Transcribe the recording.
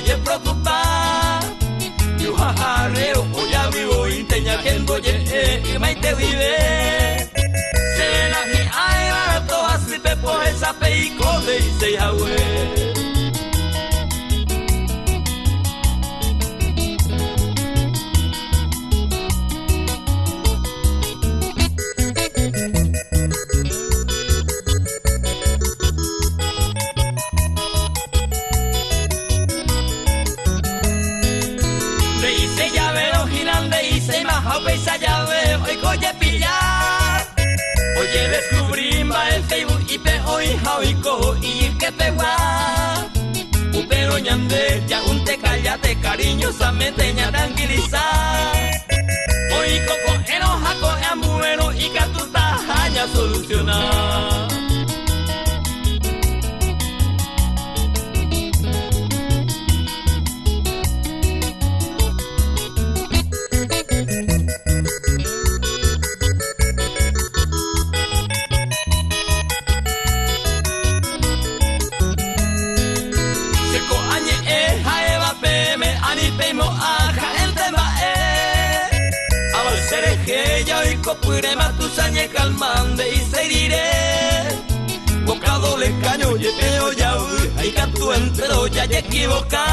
Jajepreocupa Yuhahareo ojavyvoínte ñahendoje'e ymaite guive Será hi'ãiva tohasýpe pohesape iko nde'iséi hague. Nde'iséi javérõ hína nde'iséimaha upéicha jave oiko jepilla. Ojedescubri mba'e Facebook-ipe oĩha oiko ijykepegua. Upérõ ñande ja'únte kallate cariñosamente ñatranquiliza. Oiko ko'ẽrõ ha ko'ẽ ambuérõ ikatutaha ñasoluciona. Che ko'ã ñe'ẽ ha'éva peẽme ani peimo'ã ha'énte mba'e. Avave che rehe jaoiko pyréma tuicha ñekalma nde'iséi rire. Boca doble caño jepe ojavy ha ikatu entero jajekivoka.